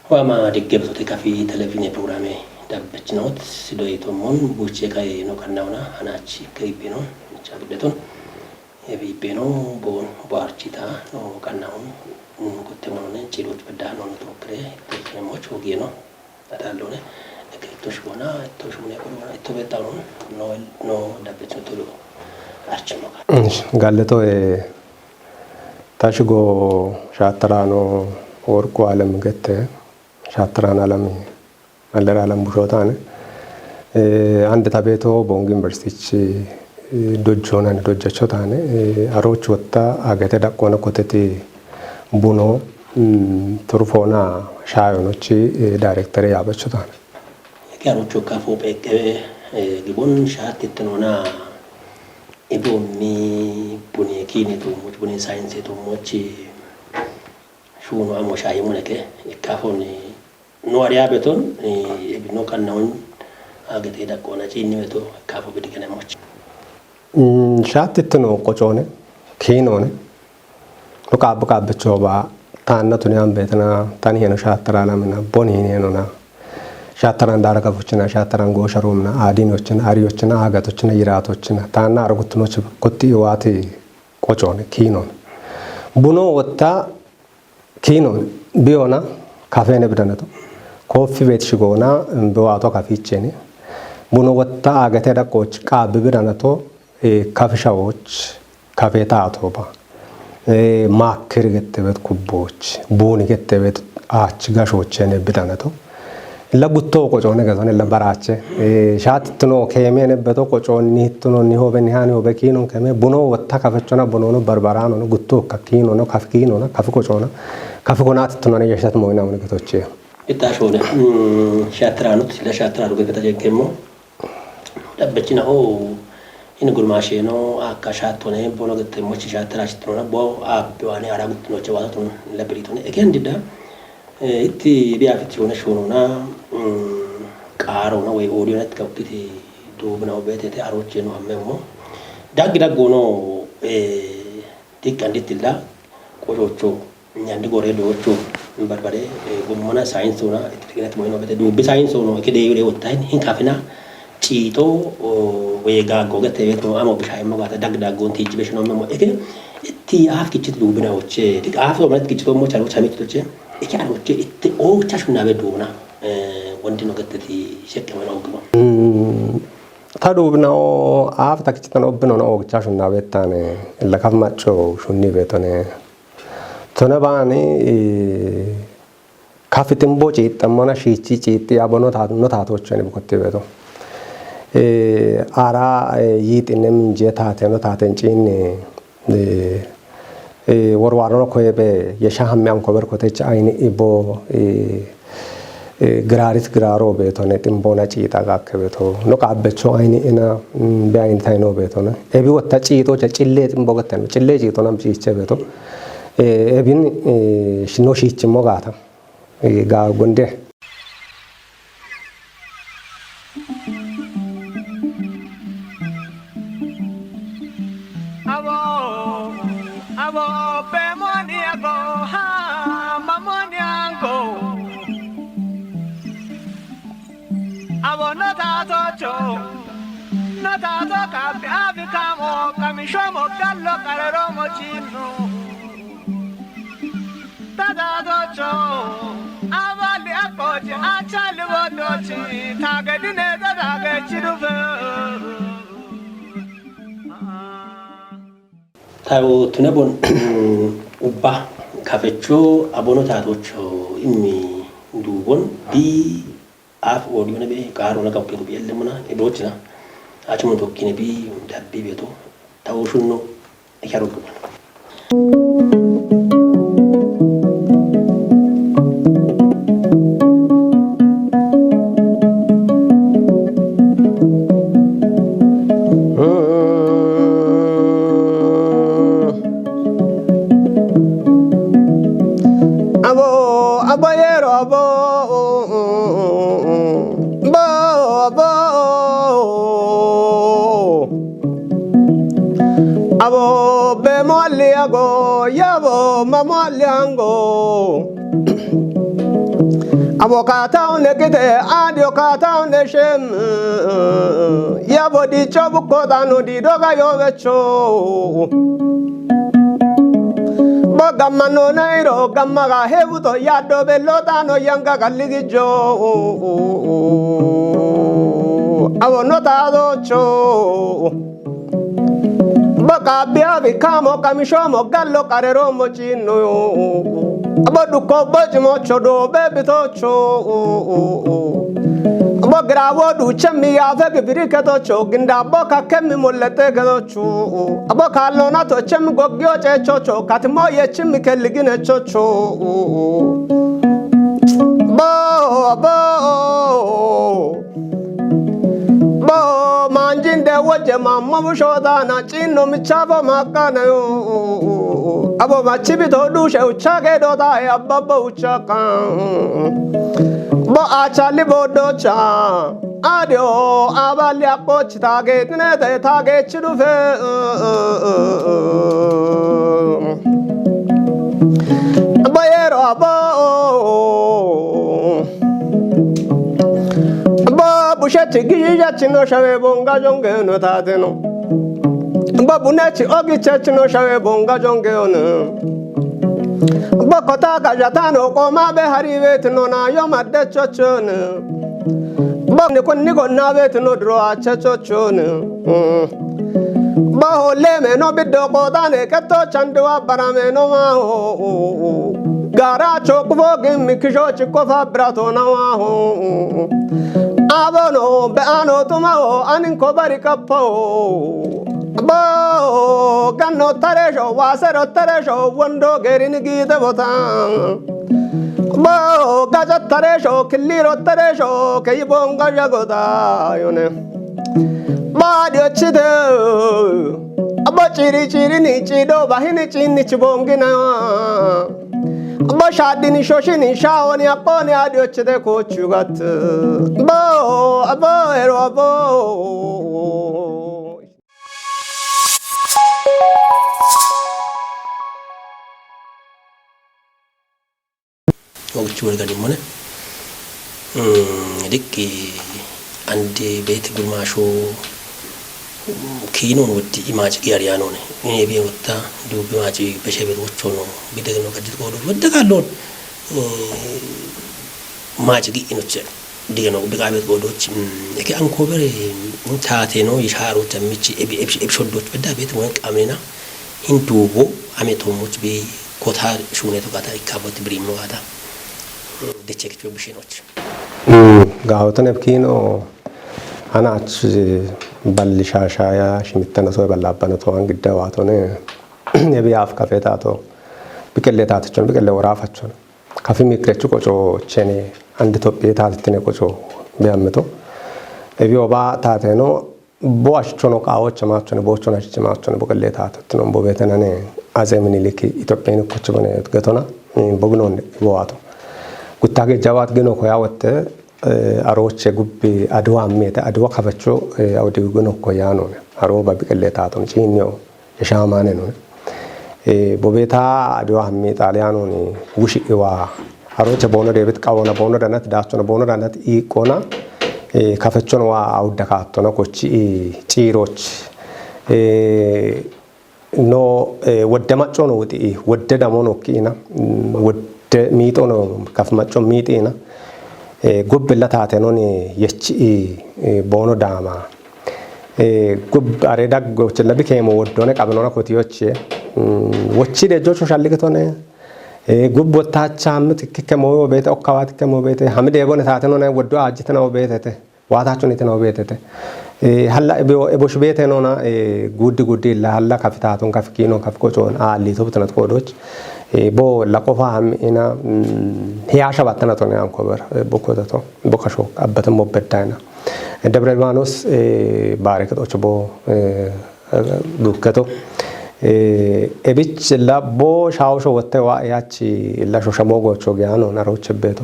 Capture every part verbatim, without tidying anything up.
Waama deggertote kafi televizhiine pirogiraame dabbechinoot sido yitommon buche kae no kannawona hanachi kaibbino cha guddeton e bibbino bon barchita no kannawon guttemonone chidoch bedano no tokkire tekkemoch hogieno atallone ekettosh bona ettosh bona ettosh bona etto bedano no no dabbechino tolo archino. Galleto e tashigo shattara no worqu alem gette shattara na alami allera alam busho taane. Ande tabeto Bongi University dojjo nani dojjacho taane. Aroch wotta agete daqqona koteti buno turufona shayonochi director yabacho taane. Eke arocho kafo peqewe gibon shattitnona ibomi buni kine tumoch buni science tumoch shuno amo shayi muneke ikafoni no ariya beton ibino kannawon agete daqqona chinni beto kafo bidigenemoch. Shattitno qocone kinone no qaab qaabbicho ba taanna tuni ambetna tani heno shattara lamina boni heno na shattaran dara kafuchina shattaran gosha romna adin yochina ari yochina agat yochina yirat yochina taanna argutno kutti iwati qocone kinone buno wotta Kiino biyona kafene bidanato kofi bet shigona biwato kaficheni buno wotta agete daqqoch qabi bidanato kafishawoch kafeta atoba makir gettebet kubboch buni gettebet ach gashochene bidanato Illa gutto qocoone gasoone illa baraache shaatittuno keemene beto qocoonni hittuno nihobe nihani hobe kiino keme buno wotta kafechona bunono barbaraanono gutto ka kiinono kaf kiinona kaf qocoona kaf konaatittunone yeshat moyna woni getoche. Itta shoone shaatiraanut illa shaatiraanu gegeta jekkemmo dabbechinaho ini gurmaasheeno akka shaattone bono gettemmochi shaatiraashittunona bo aabbiwaane ara guttinoche waatatun illa biriitone ekendida Itti biyaafiti yoona shoonona qaarona way oodiyona itti kakkiti duubina obeetete arocheno ammemmo daggi daggoono dikka ndittilla qococho nyandi gore doocho barbare gommona sayinsona itti tiginati moyino bete duubbi sayinsoono ikke deeyure wottahin hin kafina ciito weegaaggo gete beetno amo bishaayimmo gaata daggi daggoon tiijji beshino ammemmo ikke Ti aaf kichit duubina oche ti aaf omanat kichit ommo chalo chamit toche eke an oche itte ocha shuna be duuna wondi no gattati shekke wala ogma. Ta duubina o aaf ta kichit no obbino no ocha shuna be tane la kaf macho shunni be tone. Tone bani Kafitimbo ciixxammona shiichi ciixxi abo no taatochchoni bukottibeeto. Ara yiixinne minjee taateno taatencinni worwarono koyebe yesha hamme ankober kotecha ayini ibo giraarit giraaro beetone ximbona ciixa gakkebeeto no qaabbecho ayini ina be ayini tayino beetone ebi wotta ciixocha cillee ximbo gatteno cillee ciixona ciiche beeto ebin no shiichimmo gaata. Ga gunde. Abo, abo, be moni ago, ha, ma moni ango. Abo no tato cho, no tato kapi abi kamo, kamishomo gallo karero mo chino. Tadaadocho abali akkochi achali bodochi tagedine dadagechi dufe. Tayo tunabon ubba kafecho abono taadocho immi duubon bi Af odiyona be qaarona gabbetu bi ellemuna e dochina achumunu tokkine bi dabbi beto tawoshunno e karo duban. Abo, abo yero, abo, bo, abo. Abo be moli ago, yabo ma moli ango. Abo kata one kite, adio kata one shem. Ya bodi chobu kota no di doga yo vecho. Bo gamma no nairo, gamma ga hebuto ya dobe lota no yanga galigi jo. Abo no ta do cho. Bo ka bia bi kamo kamisho mo gallo karero mo chino. Bo du ko bo chimo chodo be bito cho. Bo gra wo du chemi ya fe bi biri keto cho. Ginda bo ka kemi mo lete keto cho. Bo ka lona to chemi go gyo che cho cho. Katimo ye chemi ke ligine cho cho. Bo bo. Bo manjinde woje ma mabu shota na chino mi chabo makana yo. Abo ma chibi to du she uchage do da ya babo uchakan. Bo achali bo do cha. Adio abali akochi tage tine te tage chidu fe. Bo yero abo. Bo bushe chigi ya chino shawe bonga jonge no tateno. Bo bune chi ogi che chino shawe bonga jonge ono. Bo kota ga jatano ko ma be hari vetno na yo ma de chochone. Bo ni ko ni go na vetno dro a che chochone. Bo ho le me no bi do ko da ne ke to chandu a bara me no ma ho. Gara chok bo gi mi kijo chi ko fa brato na wa ho. Abo no be ano to ma ho anin ko bari ka po. Bo gano tare jo wa se ro tare jo wondo geri ni gi de botan. Bo gaja tare jo kili ro tare jo ke bonga jago da yone. Ba dio chide. Abo chiri chiri ni chido bahini chini chibongi na. Abo shadi ni shoshi ni shaoni akoni adio chide ko chugat. Bo abo ero abo. Wagchu wal gadim mone. Mm, dikki ande beti gurmasho kinon watti imaji gi ariyanone. Ine bi wutta du bi maji beshe be rochono. Bidegno gadit ko do wadda kallon. Maji gi inoche. Digano biqaabet goodochi eke ankoobere taateno yishaaro tammichi ebi ebi shoddoch bedda beet moen qamnina hin duubo ame tommoch bi kotar shuneto gata ikkabot birimo gata dechekicho bishinoch. Gaawotone bikino anach balli shaashaya shimittana soy ballabbana to an gidda waatone ebi af kafetato biqelle taatichon biqelle woraafachon. Kafi mikrechu qoco chene andi Itophiya taatittine qoco biyammeto. Ebi oba taateno bo ashchono qaawoche maachone boochon ashche maachone boqelle taatittino bo betenane Aze Minilik Itophiyin kochi bone getona bognon ibowato. Guttage jawat gino koya wotte aroche gubbi Aduwa ammete Aduwa kafacho awdi gino koyanone. Aro ba biqelle taaton chiinyo Yeshaamaaneno bobeeta Aduwa hammi Xaaliyaanoni wushi'iwa haroche boono deebit qawona boono danat daachona boono danat iiqqona kafechono waa awudda kaattona kochi ciiroch no wodde maccono wuxi wodde damono kiina wodde miixono kaf macco miixiina gubbilla taatenoni yechi boono daama Gub are daggochilla bikeemo woddone qabinona kotiyoche wochide jocho shallikitone gub wottacha hammi tikkike moyo beete okkawa tikke mo beete hami deebone taateno ne woddo ajjitena beetete waatachun itena beetete halla ebosh beete nona guddi guddi illa halla kafitaton kafikino kafikochon aallito butanat koodoch bo la qofa hammi ina hiyaasha battana tone ankober bokkotato bokasho abbatan mobbeddaina Debre Libaanoos baare kexocho bo dukketo ebich la bo shaawosho wotte wa yachi la shosha mogocho giyano naroche beto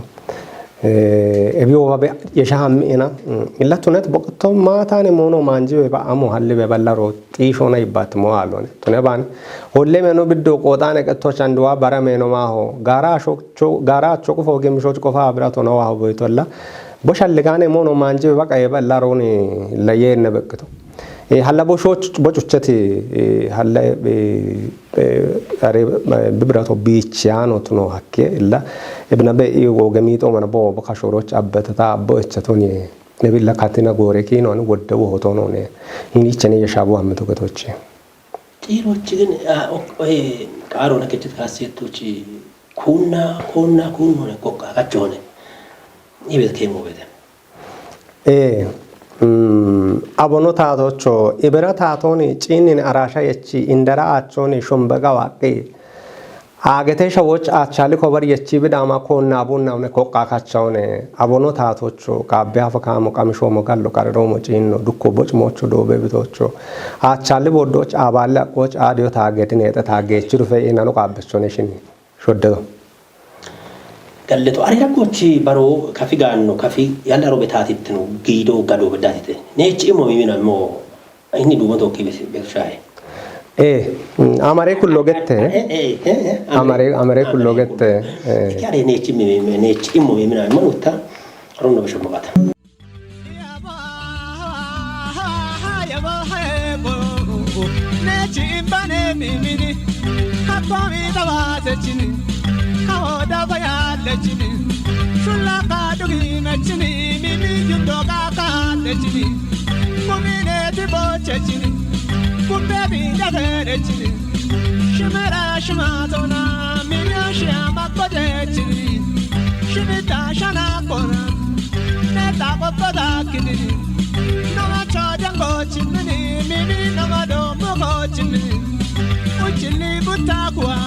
Eh, ebi woba be yesha hammi ina. Mm, illa tunet boqto matan mono manji be ba amo halli be ballaro xishona ibbat mo alone. Tune ban holle meno biddo qotane qetto chanduwa bara meno maho. Gara sho, cho, gara chokufo gem sho kofa abra tono wa boytolla. Bo shalligane mono manji be baqa ye ballaroni la yenne beqqito. Eh, halla bo shoch, bo chuchati, eh, halla, eh, eh, are, eh, bibrato bichiano tuno hakke illa. Ibna be i woge mito mana bo, bo kashoroch abbata ta bo echatoni. Ne billa katina gore kino ni wodda wo hotono ne. Ini chene ya shabu amme to ketochi. Xiirochi gin, ah, ok, eh, qaarona kechit kaassettochi kunna, konna, kunnone kokka kachone. Ibet kemo bete. Ee, mm, abono taatocho, ibera taatoni ciinnin araasha yechi indara achoni shumbe gawaqqi. Agete shawoch achali kobar yechi bidama konna bunna une koqqa kachone. Abono taatocho, qabbe hafa kamo qamisho mo gallo qariro mo ciinno, dukko boc mocho dobe bitocho. Achali boddoch aballe aqqoch adio taagedine ta taagechi rufe inano qabbechone shinni. Shoddeto. Galleto, ari rakkochi baro kafi gaanno, kafi yalla robe taatittino, giido gado beddatite. Neechi imo mimina mo, inni dumo tokki besi, betu shahe. Eh, mm, amare kullo gette. Eh, eh, eh, eh, amare, amare kullo gette. Eh. Kare neechi mimina, neechi imo mimina mo utta, ronno bisho mo gata. Shimera shimatona, mimya shia makodechini. Shimita shana kona, neta kokoda kidini. Nama chajango chimini, mimi nama domo go chimini. Uchili butakwa,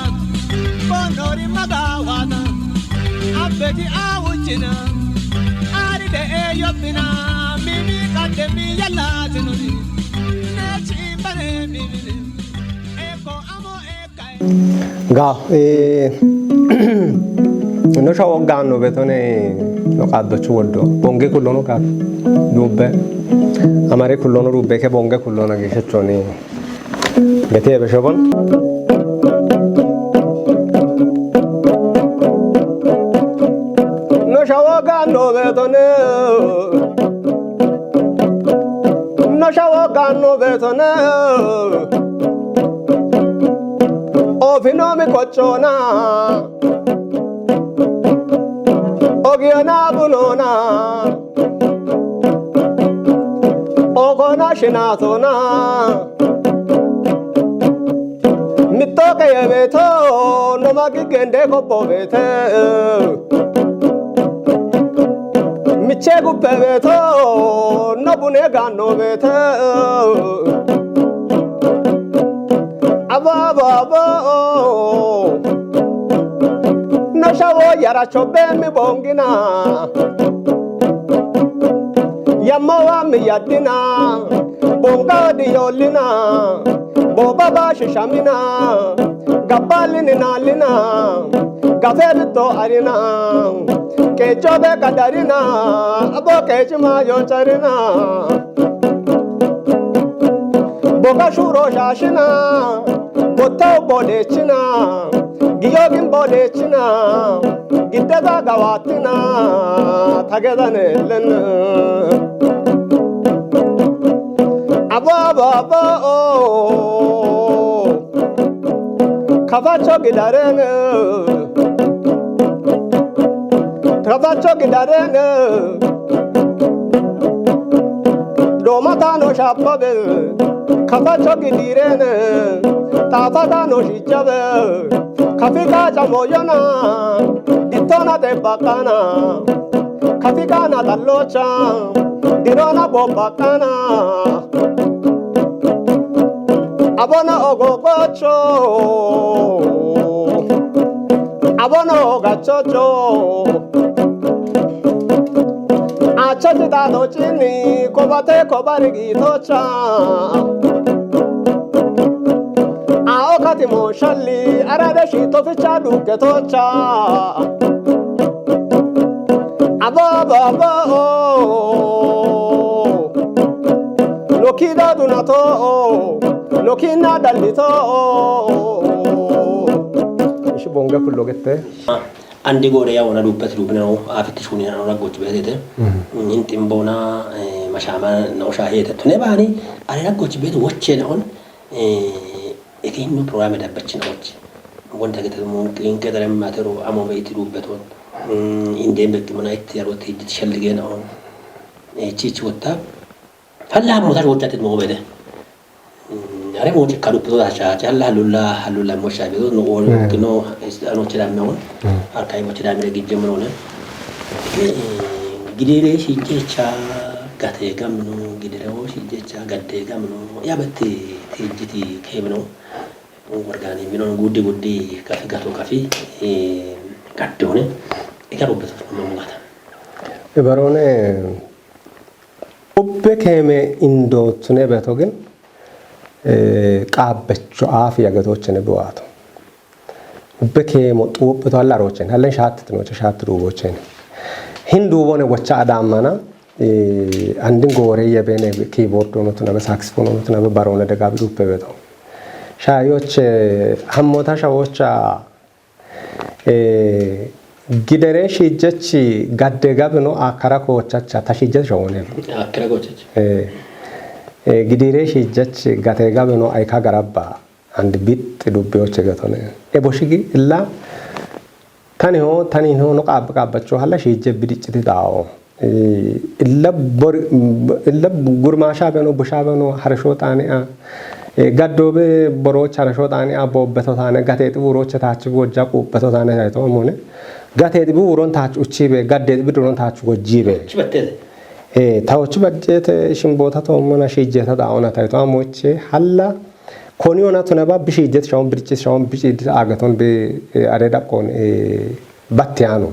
bonori magawata. Abeti awuchina, ari de eyopina, mimi kademi yala tinuni. Nechi bane mimi. Ga, eh, no shawo ganno betone no qaddo chu woddo. Bonge kullono ga dubbe. Amare kullono dubbe ke bonge kullono ge shechoni. Gete be shobon. No shawo ganno betone. No shawo ganno betone. Ofino mi kochona. Ogiona bunona. Ogona shinatona. Mitoke yebeto, no magi gende ko bobete. Michegu bebeto, no bune gano bete. Abo, abo, abo. No shawo yara chobe mi bongina. Yamawa mi yadina. Bonga di yolina. Boba ba shishamina. Gabalini na lina. Gaferi to arina. Kecho be kadarina. Abo kechi ma yo charina. Boga shuro shashina, boto bole china, giyogin bole china, gidega gawatina, tagedane len. Abo, abo, abo, oh. Kafacho gidarene. Kafacho gidarene. Doma tano shapabe. Kafacho gidirene. Tafa tano shichabe. Kafika chamoyona. Ditona te bakana. Kafika na talocha. Dirona bobakana. Abona ogogocho. Abona ogachocho. Achachi dado chini, kobate kobarigi tocha. Aokati moshali, arade shi toficha duke tocha. Ababa, oh, no kida dunato, oh, no kina dalito, oh. Ishi bonga kullo gette. Andi gore ya wona dubbati dubbina no, afiti shuni na raggochi betete. Mm. Intin bona, eh, mashama na osha hete. Tune bani, are raggochi betu wacce na on, eh, ekinno programe dabbachin ochi. Wonta gete mun, in kedare matero amo be iti dubbeton. Mm, inde bekki mona itti yaro ti jit shallige na on. Eh, chichi wotta. Falla mo ta wotta te mo bede. Mm, are mo ti kalu pito da cha, cha la lula, lula mo sha bedo no o Mm. kino, es ano chira me on. Mm. Arkai mo chira me gijje mo ne. Eh, gidere shi je cha gate gamno, gidere o shi je cha gade gamno. Ya bete te jiti kemno. Wargani mino guddi guddi kafi gato kafi, eh, gaddone. E garo beto mo mo gata. E barone ubbe keme indo tune beto gin, eh, qabbecho afi yagato chene buato. Ubbe kemo xuuphphitu halla rochen, hallen shaatti tinoche, shaatti duubochen. Hin duubone wacha adamana, eh, andin gore yebene keyboard no tunabe, saxophone no tunabe, barone dagabi duppe beto. Shayoche, hammota shawocha, eh, gidere shijjechi gadde gabino akara kochacha, ta shijjet shawone. Akara kochacha. Eh, eh, gidere shijjechi gate gabino aika garabba. And bixxi dubbiyoche getone. E boshigi illa tani ho, tani ho no qab-, qabbacho halla shijje bidicciti dao. Eh, illa bor-, illa gurmasha beno, busha beno, harsho xani a. Eh, gaddobe boroch harsho xani a, bobbeto tane, gateti buroche tach gojja qubbeto tane saito amone. Gateti buron tach uchibe, gaddeti buron tach gojjibe. Chibattete. Eh, tawochi bajjete shimbota to mona shijjeta daona taito amoche halla Koni ona tuna ba bishi jet shawon birchis shawon bishi dit agaton be, eh, are dakon, eh, battiano.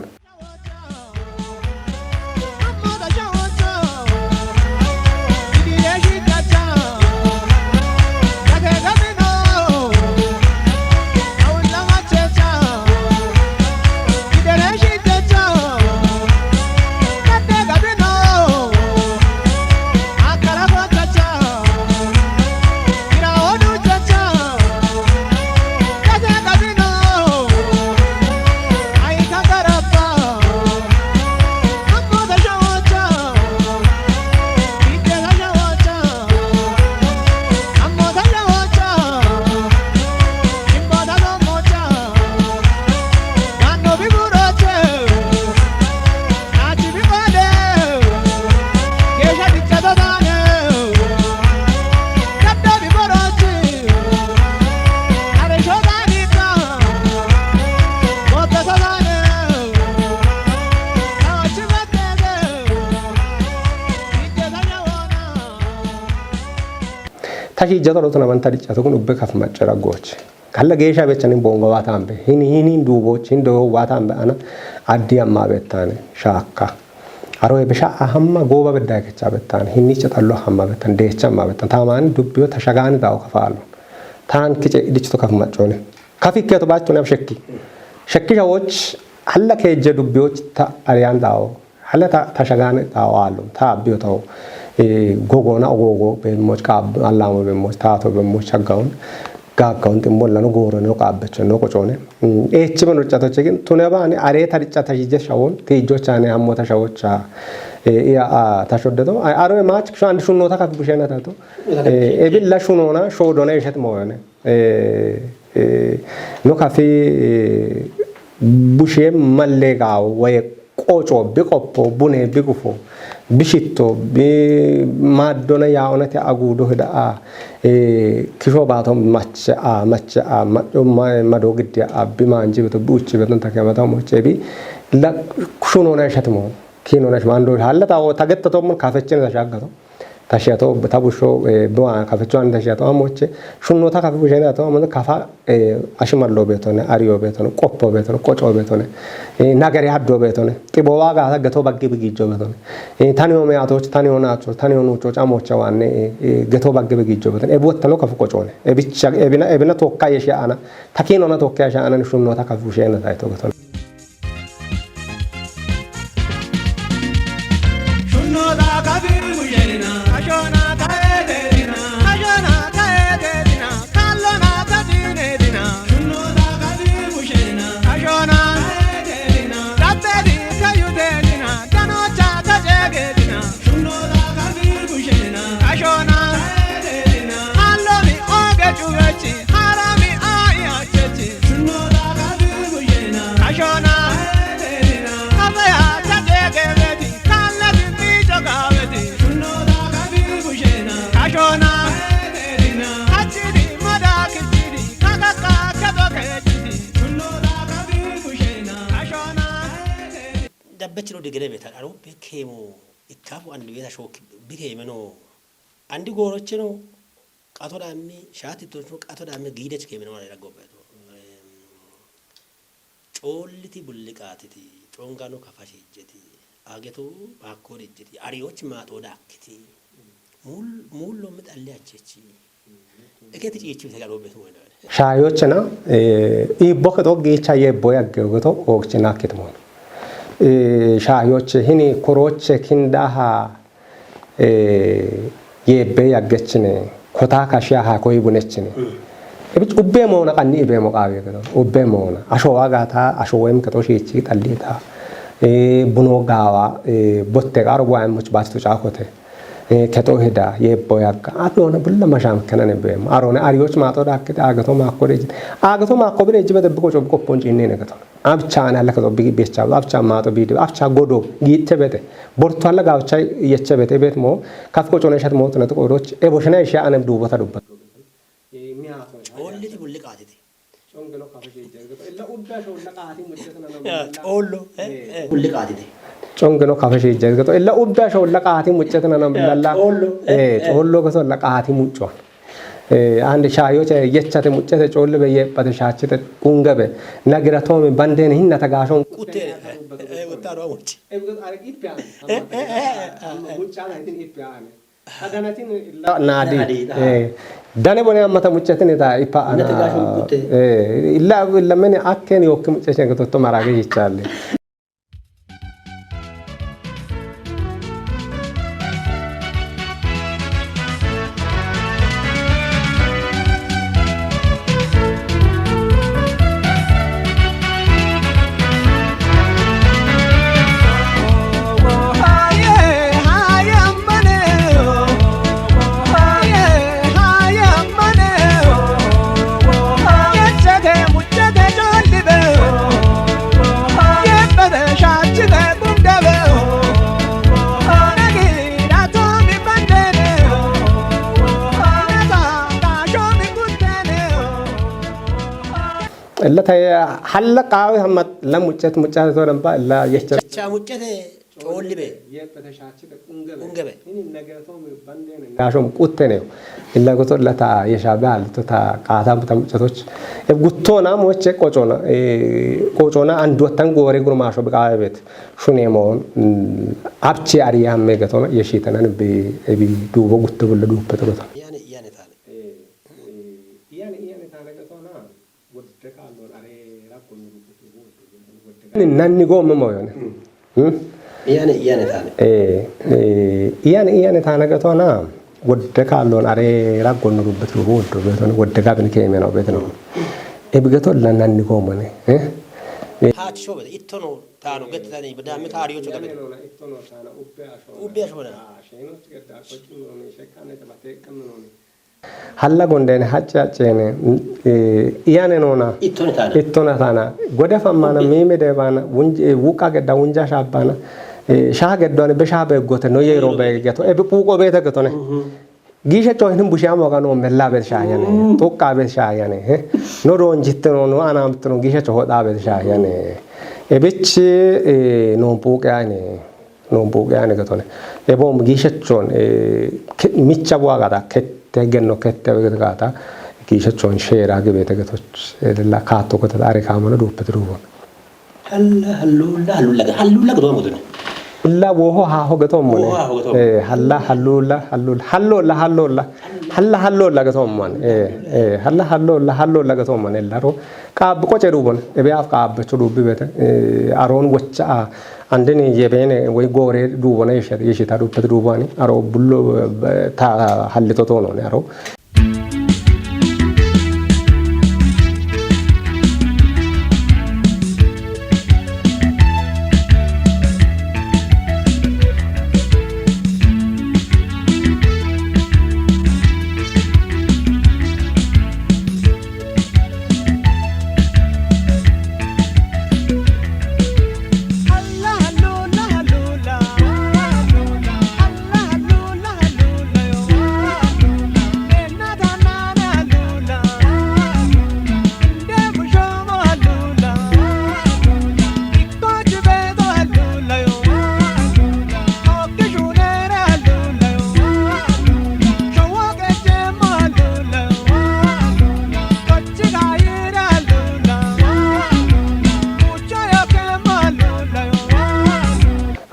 Tashi jatoro tuna man tadi chatu kun ubbe kaf maccara goch. Kalla geesha bechanin bonga watambe. Hini, hini duubochi, hin doyo watambe ana addi amma bettane shaakka. Aro ebe sha'a hamma gooba bedda kecha bettane. Hinnicha xallo hamma bettan, deecha amma bettan. Taamani dubbiyo tashagaani dao kafaalo. Taan kice idichito kaf maccone. Kafi keto bachone am shekki. Shekki shawoch halla keje dubbiyoch ta ariyan dao. Halla ta, tashagaani dao alo. Ta abbiyo tao. Eh, gogona ogogo bemoch, qab-, allamo bemoch, tato bemoch, shaggaun. Gaaggaun ximmollano goorono qaabbechono qocoone. Mm, eechi mano catoche gin tune baani are taricha tashije shawon, tiijo chaane hammota shawocha, eh, iya, a, tashoddeto. A, aro e maach sho andi shunnota kafi bushena tato. Eh, ebilla shunona, shodona eshet moyone. Eh, eh, no kafi, eh, bushe malle gawo, waye qoco, bi qoppo, bune, bi gufo, bi shitto, bi maaddona yaonete agudo hida a, eh, kisho baato mache a, mache a, ma-, ma-, mado gidde a, bi maanji beto, bi uchi beto, take beto, moche bi, la, shunona shatmo, kinona shmando, halla tawo, tagetta to mun kafechene ta shaggato. Tashiyato, ta busho, eh, biwa kafecho an tashiyato, amoche, shunno ta kafe bushene ato, amon kafa, eh, ashimallo betone, ariyo betone, qoppo betone, qoco betone, eh, nagari haddo betone, xibo waga ta geto baggi bigijo betone. Eh, tani ome atoch, tani ona acho, tani onu cho, amoche wanne, eh, eh, geto baggi bigijo betone. E buottano kafu qocone. E bicha, e bina, e bina tokka yeshe ana. Takin ona tokka yeshe ana shunno ta kafe bushene ta ito betone. Bechino digire beta aro be kemo ikkafu andi beta shok bi kemeno. Andi gorocheno qato dammi shati tocho qato dammi gidech kemeno mara gobeto. Colliti bulliqaatiti, congano kafashijjeti, ageto baakkorijjeti, ariyoch maaxo daakkiti, muul-, muullo mixalli achechi. Eketi ciichi bise garo betu wena. Shaayochena, eh, ibbo keto giicha yebbo yagge ogeto oogchina akkitmoon. Eh, shaayoche hini koroche kindaha, eh, yebbe yaggechine, kota kashia ha koi bunechine. Mm. Ebich ubbe moona qanni ibe mo qawe keto. Ubbe moona. Asho waga ta, asho wem keto shichi xalli ta. Eh, buno gawa, eh, botte garo bwa much bastu chakote. Eh, keto heda, yebbo yagga. Adona bulla masham kenane be. Arone ariyoch maaxo dakkite, agato maakko de. Agato maakko bile jibe de buko chobko ponchi inne ne keto. Abcha ana la keto bigi becha, abcha maaxo bidi, abcha godo, giitte bete. Borto alla gawcha yeche bete bet mo, kaf ko chone shat mo tana to roch, e boshna isha anem dubo ta dubba. Olliti bulli qaatiti. Congeno kafe shijjal gato. Illa ubbe asho la qaati muchetana nam. Ollo, eh, eh. Bulli qaatiti. Congeno kafe shijjal gato. Illa ubbe asho la qaati muchetana nam. Ollo, eh, eh. Ollo gato la qaati mucho. Eh, ande shaayoche yechate muccate coolle be yeephate shaachite qungabe nagiratomi bandeen hinna tagaashon. Kutte, eh, eh, uttaro mucci. Eh, eh, eh, eh, eh. Naadi. Naadi, ah. Eh, dane bone ammata muccatinita ippa ana. Nate gaasho kutte. Eh, illa, illa mene akken yokki muccacin gato to marage yichalle. Illa taye halla qaawi hammat la muccet muccet to damba illa yecha. Cha muccete coolli be. Yebbete shaachite qunge be. Qunge be. Ini nagerato mi bandene. Gaashom quttene. Illa goto la ta yesha be hal to ta qaata ta muccetoch. E guttona moche qocona. E qocona andu tan gore gurmasho be qaawe bet. Shunemo, mm, abchi ariya me gatona yeshitanan be ebi dubo gutto bulla duppe to gatona. Yani yani tane. Eh, eh, yani yani tane gatona. Nanni gomme moyone. Hmm? Iyane, iyane tane. Eh, eh, iyane, iyane tane gatona. Wodde kallon are raggon rubbet rubo woddo betone, wodde gabin kemeno betone. E bigato la nanni gomane. Eh? Eh. Haachi shobete, ittono taano gettani, badami kaariyo chogabete. Ittono taano ubbe ashona. Ubbe ashona. Ah, sheno tigada kochino ne shekane te bate kamno ne. Halla gondeene hacce hacceene, eh, iyane noona. Ittone taana. Ittona taana. Gode fammana, ubbe. Miime deebaana, wunj-, eh, wuqa gedda wunja shaabbaana, eh, shaa geddoane be shaa beeggote, no yeero beege geto, ebe quuqo beete getone. Mhm. Giishe coyinin bushiya moga no mella bet shaayane, mm, tuqqa bet shaayane, eh. No doonjitte no, no anaamte no, giishe coho dhaa bet shaayane. Ebich, eh, no puuqe ayne. No buuqe ane gatone. Ebo giishachoon, eh, ke-, micha buwa gata, kette, genno kette, we gata, giishachoon sheera gibete gatoch, eh, la kato gata, are kamana duupe duubon. Halla, hallulla, hallulla, hallulla gato mutune. Illa woho haho gato mone. Woho haho gato. Eh, halla, hallulla, hallulla, hallolla, hallolla. Halla, hallolla gato mone. Eh, eh, halla, hallolla, hallolla gato mone. Laro, qaab qoche duubon. Ebe af qaab cho duubi bete. Eh, aroon wacha, Andini yebene wey gore duubone yeshita, yeshita duupe duubani. Aro bullo, eh, ta hallito tono ne aro.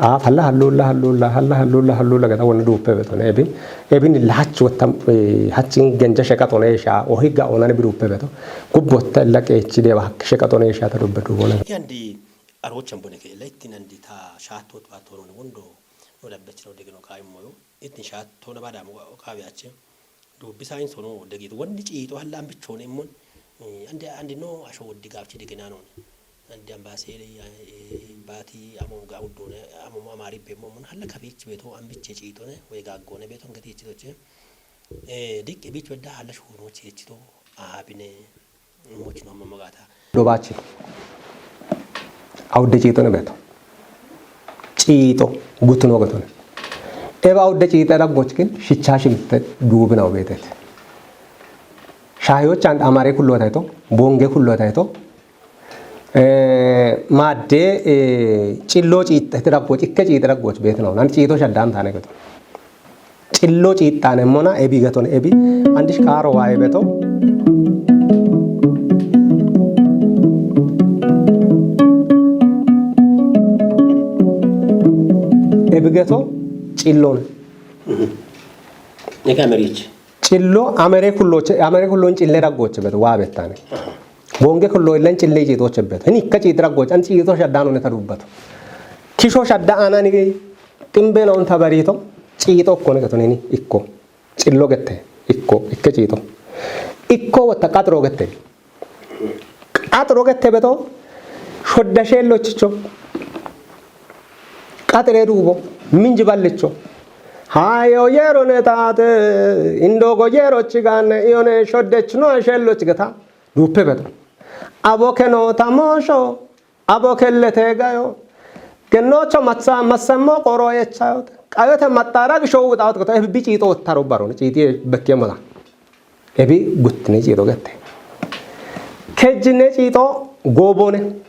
Aaf halla halluulla, halluulla, halla halluulla, halluulla gata wonna duuppe betone. Ebin, ebin laach wotta, eh, hachin genja sheka tone sha, o higga onane bi duuppe beto. Gubbotta illa qeechi deba hak sheka tone sha ta dubbe dubone. Yandi arochan bone ke, laittin andi ta shaatto baattono wondo, no dabbechino degino kaimmo yo. Ittin shaatto na bada mo kawiyache. Dubbi sayinsono degit wonni ciito hallambichoone immon, eh, ande, ande no asho woddi gaabchi digenanone. Ande ambaaseeli, eh, baati amon ga uddone, amon amaari be momon halla kabichi beto ambiche ciitone, we gaggone beto ngati ciitoche. Eh, dik bich wedda halla shuno ciito, ahabine, mochino mamagata. Dobachi. Awudde ciitone beto. Ciito, guttuno gotone. Eba awudde ciite daggoch gin, shichaashi mitte duubinaw beetete. Shaahiyoch and amare kulloota hito, bonge kulloota hito, eh, maadde, eh, cilloo ciitte daggoch, ikke ciite daggoch beetinaw. Nan ciito shaddaan taane goto. Cillo ciixxaaneemmona ebi getone ebi. Andish qaaro waaye beto. Ebi geto cillone. Neka merichi. Cillo amere kulloche, amere kullon cille raggoche beto waa bettane. Bonge kullo illen cille ciitoche beto. Hini ikka ciiti raggoche, an ciito shaddaanone ta dubbato. Kisho shadda aanani ximbe noon ta barito, ciito ikkone getoneni ikko. Cillo gette, ikko, ikke ciito. Ikko wotta qaxiro gette. Qaxiro gette beto, shodda sheellochicho. Qaxire duubo, minji ballicho. Hayo yeero ne taate, indoogo yeero chigaanne, iyone shoddechino sheellochi geta. Duuppe beto. Abo keno tamoosho, abo kellete gayo. Gennoocho matsa, massammo qoro yechayote. Qayote maxxara gisho wuxaawot geta, ebi ciito wottaro barone, ciiti bekkeemmola. Ebi guttine ciito gette. Kejjine ciito goobone.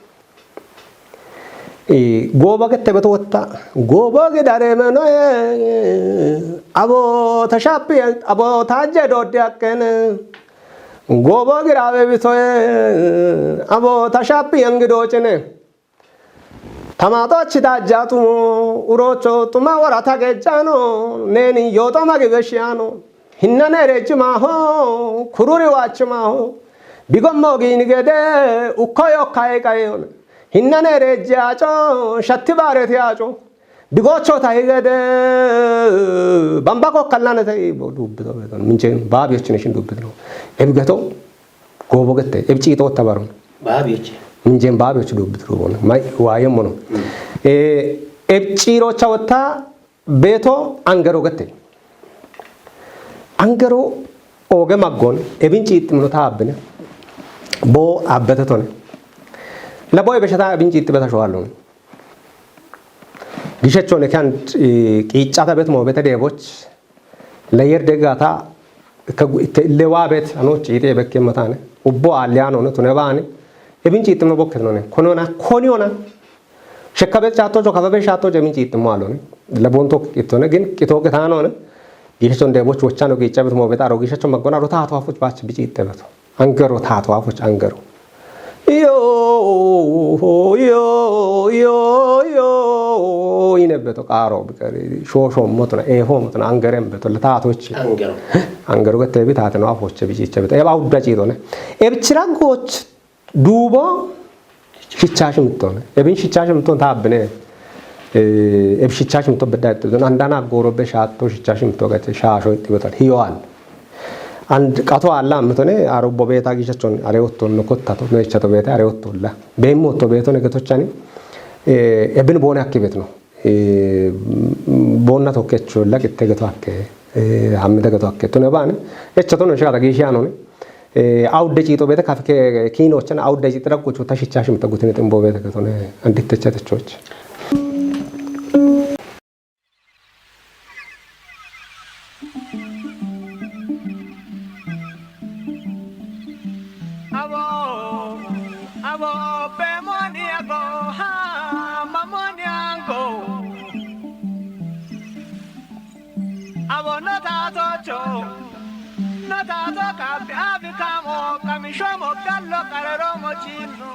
Ee, gooba gette beto wotta. Goobo gidare menoye. Abo tashapi, abo tajje dodde akkene. Goobo girawe bitoye. Abo tashapi yangi docene. Tamaatochi taajjaatumo, urocho tuma wora tagejjano, neni yootoma gibeshiano. Hinnane rejimaho, kururi wachimaho. Bigommo gini gede, ukkoyo kaye kaye one. Hinnane rejiacho, shatti bareti acho. Bigocho tahi gede, bamba kokkallanete ibo dubbito beton. Minchen baabiyochine shin dubbito. Ebi geto, goobo gette, ebi ciito wotta baron. Baabiyochi. Minjen baabiyochi dubbito dubbon. Mai waayemmono. Mm. Eh, ebi ciirocha wotta beeto angero gette. Angero ooge maggon, ebin ciixximino taabbine. Bo abbete tone. Labo ebeshata ebin ciixxibeta showallon. Gishechone kan, eh, qiiccata bet moobete deeboch. Leyer degata, ka gu-, ke lewa bet, ano ciite bekke matane. Ubbo alliano ne tune bani. Ebin ciitno bokke none. Konona, koniona. Shekka bet chato jo, kaba bet chato jo, ebin ciitmo alone. Labonto itone, gin, kito ke tanone. Gishechon deeboch wochano qiicca bet moobeta aro gishechon magona ro tato afuch bach bi ciite beto. Angero tato afuch angero. Yo, yo, yo, yo, ine beto qaaro bikari, shosho motona, eho motona, angeren beto, le tato chi. Angero. Angero gete bi tate no afoche bi chiche beto. Eba udda chi done. Eb chira goch dubo shichashi mutone. Ebin shichashi mutone ta abne. Eh, eb shichashi muto bedda ette. Andana goro be shatto shichashi muto gete shasho itti beto. Hiyo al. And qato alla mitone aro bobeta gishachon are otton no kottato no ichato beta are ottolla. Be motto beto ne getochani, eh, ebin bone akki betno. Eh, bonna tokkecho la kitte geto akke, eh, hammite geto akke. Tone bane, echato no shata gishanone. Eh, awudde ciito beta kafke kino chan awudde ciito rakko chuta shichashi muta gutine tembo beta getone. Anditte chate choch. Abo, abo, pe moni ago, ha, ma moni ango. Abo no tato cho, no tato kapi, abi kamo, kamishomo, gallo, karero, mochino.